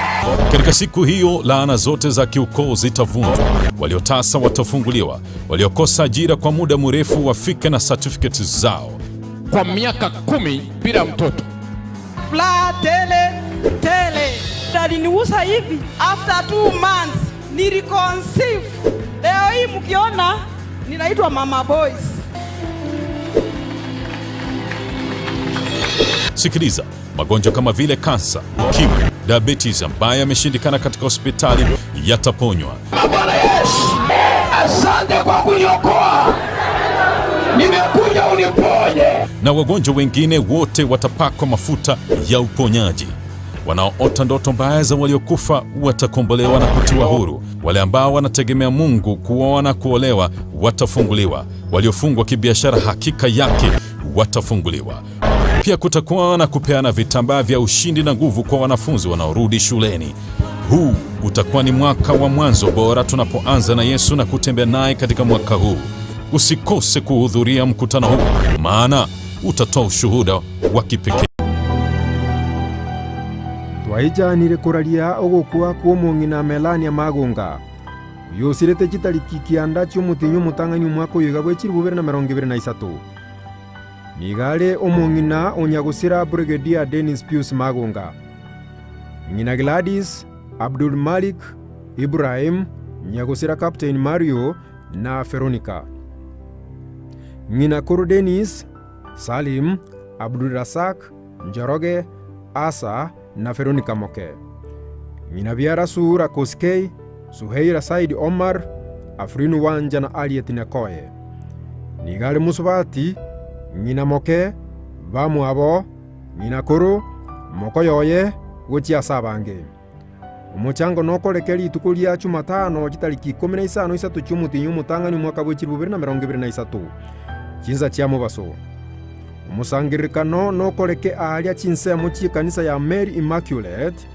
Katika siku hiyo laana zote za kiukoo zitavunjwa, waliotasa watafunguliwa, waliokosa ajira kwa muda mrefu wafike na certificate zao. Kwa miaka 10 bila mtoto. Furaha tele tele. Aliniuza hivi after 2 months niliconceive. Leo hii mkiona ninaitwa mama boys. Sikiliza, magonjwa kama vile kansa, ukimwi, diabetes ambayo yameshindikana katika hospitali yataponywa. Bwana Yesu, asante kwa kuniokoa. Nimekuja uniponye. na wagonjwa wengine wote watapakwa mafuta ya uponyaji. Wanaoota ndoto mbaya za waliokufa watakombolewa na kutiwa huru. Wale ambao wanategemea Mungu kuoa na kuolewa watafunguliwa. Waliofungwa kibiashara, hakika yake watafunguliwa. Pia kutakuwa na kupeana vitambaa vya ushindi na nguvu kwa wanafunzi wanaorudi shuleni. Huu utakuwa ni mwaka wa mwanzo bora tunapoanza na Yesu na kutembea naye katika mwaka huu. Usikose kuhudhuria mkutano huu, maana utatoa ushuhuda wa kipekee. Twaichanire kuraria ugukua kwa omong'ina Melania Magunga oyo osirete chitariki kianda chia omotinyi omotang'ani omwaka oyo iga bwa 2023. Niga are omong'ina onyagosira Brigadier Dennis Pius Magunga, ng'ina Gladys, Abdul Malik, Ibrahim, nyagosira Captain Mario na Veronica, ng'ina Koro Dennis, Salim, Abdulrasak, Njoroge, Asa na Veronica Moke, ng'ina biara Sura Koskei, Suheira Said Omar, Afrinu Wanja na Aliet Nekoye. Niga are mosubati ng'ina moke bamwabo ng'ina koro mokoyoye gochia ase abange. Omochango nokoreke rituko ria Jumatano chitariki 15 isato chia omotinyi omotang'ani omwaka bwa 2023 chinsa chia mobaso. Omosangererekano nokoreke aaria chinsemo chi'ekanisa ya Mary Immaculate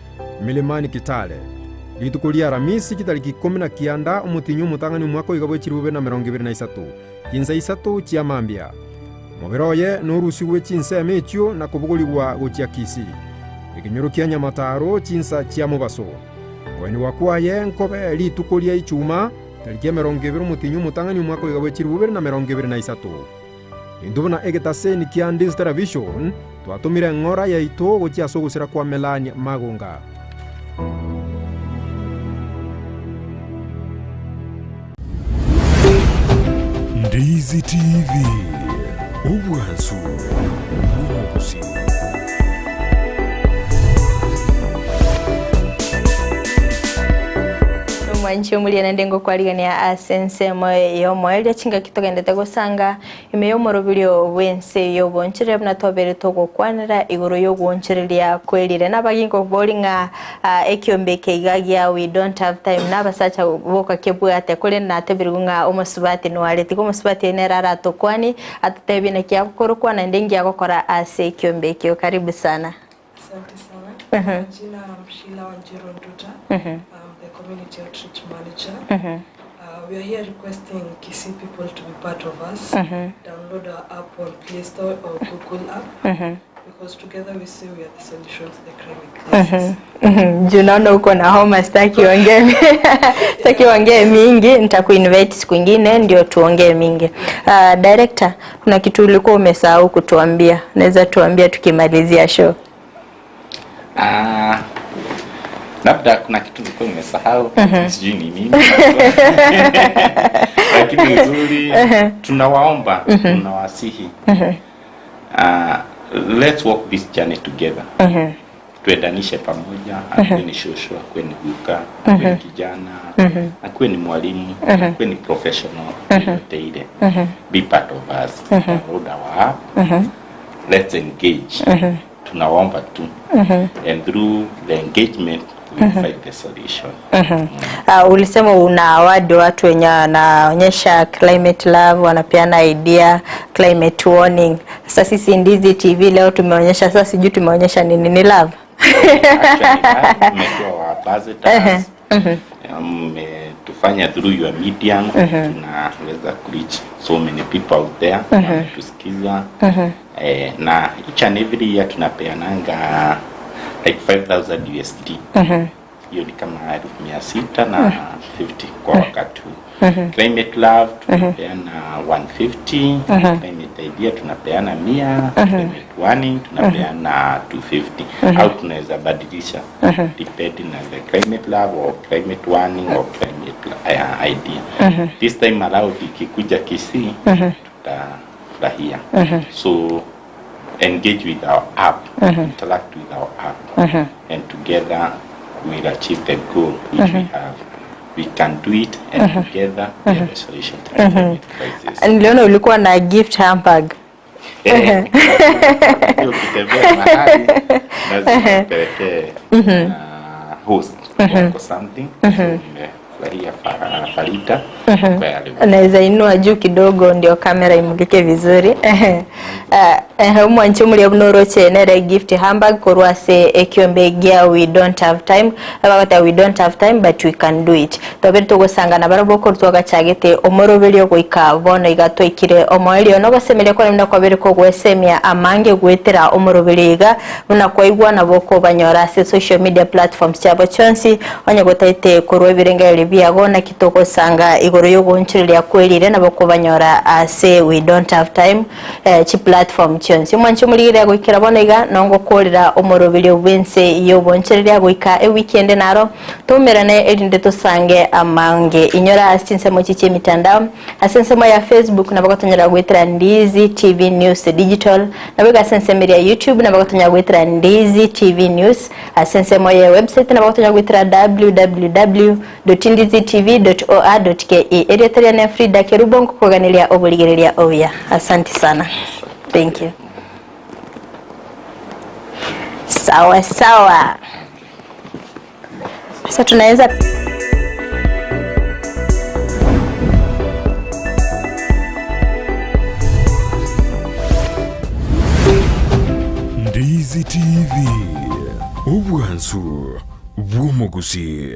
Milimani Kitale. Rituko ria Aramisi chitariki 19 omotinyi omotang'ani omwaka oiga bwa 2023 chinsa isato chia mambia. Mobere oye norusigwe chinsemo echio na kobogorigwa gochia Kisii. Ekenyoro kia Nyamataro chinsa chia mobaso. Koenigwa kwaye nkobe rituko ria Ichuma tariki 20 omotinyi omotang'ani omwaka oiga bwa 2023. Intwe buna egetaseni kia Ndisi Television twatomire eng'ora yaito gochia ase ogosira kwa Melania Magunga. Ndizi TV, obwansu bw'omogusii. Omwanchi omuria naende ngokwarigania ase ensemo y'omoerio chingaki togendete gosanga ime y'omoroberio bw'ense y'obonchereri buna twabere togokwanera igoro y'obwonchereria kwerire nabagingo bori ng'a ekiombe eke iga gia we don't have time nabasacha boka kebwate kore natebirwe ng'a omosubati nware tiga omosubati nere aratokwani atotebie naki agokorokwa naende ngi agokora ase ekiombe ekio. Karibu sana. Asante sana. Jina I'm Sheila Wanjiru Nduta. I'm the community outreach manager. We are here requesting Kisii people to be part of us. Download our app on Play Store or Google app. Because together we say we are the solution to the climate crisis. Juu naona uko na homa, sitaki uongee sitaki uongee mingi, nitakuinvite siku ingine ndio tuongee mingi. Director, kuna kitu ulikuwa umesahau kutuambia, naweza tuambia tukimalizia show? Ah, labda kuna kitu nilikuwa nimesahau, sijui ni nini, lakini uzuri tunawaomba, tunawasihi, let's walk this journey together, tuendanishe pamoja, akuwe ni shosho, akuwe ni guka, akuwe ni kijana, akuwe ni mwalimu, akuwe ni professional yoyote ile, be part of us, download our app, let's engage. Tunawaomba tu, and through the engagement we find the solution. Ulisema una award watu wenye wanaonyesha climate love, wanapeana idea, climate warning. Sasa sisi Ndizi TV leo tumeonyesha, sasa sijui tumeonyesha nini, ni love. Actually, mmekuwa wa ambassadors, mmetufanya through your media tunaweza kureach so many people out there wametusikiza. Na each and every year tunapeananga like 5000 USD. Hiyo ni kama 650,000 kwa wakati huu. Climate Love tunapeana 150, Climate Idea tunapeana 100, Climate Warning tunapeana 250, au tunaweza badilisha depending na the Climate Love or Climate Warning or Climate Idea. This time around ikikuja Kisii tutafurahia. So engage with our app, interact with our app, and together we'll achieve the goal which we have. We can do it, and together we have a solution to the climate crisis. Niliona ulikuwa na gift hamper. Eh, hiyo ukitembea mahali lazima upelekee host wako something. So nimefurahia Farida kwa yale Naweza inua juu kidogo ndio kamera imulike vizuri. Omwanchi omuria buna oroche nere gift hamper korwa ase ekiombe gia We Don't Have Time, abagota we don't have time but we can do it. Tobere togosangana barabwo korwa twagachagete omoroberio goika bono iga twaikire omoerio nogosemeria kore muna kwabere kogwesemia amange gwetera omoroberio iga buna kwaigwa nabo kobanyora ase social media platforms chiabo chionsi onye gotaete korwa ebirengererio biago naki togosanga igoro yogoonchereria kwerire nabo kobanyora ase We Don't Have Time chi platform chionsi. Omwanchi omorigere goikera bono iga nongokorera omoroberio bwense yogoonchereria goika eweekend naro tumerane erinde tosange amange inyora ase chinsemo chichi emitandao ase ensemo ya Facebook nabo gotonyora gwetera Ndizi TV News Digital, nabo iga ase ensemo ya YouTube nabo gotonyora gwetera Ndizi TV News, ase ensemo ya website nabo gotonyora gwetera www.ndizitv.or.ke. Erieta riane Frida Kerubo, nkokoganeria oborigereria obuya. Asante sana, thank you. Sawa sawa, sasa tunaweza Ndizi TV, obwansu bw'omogusi.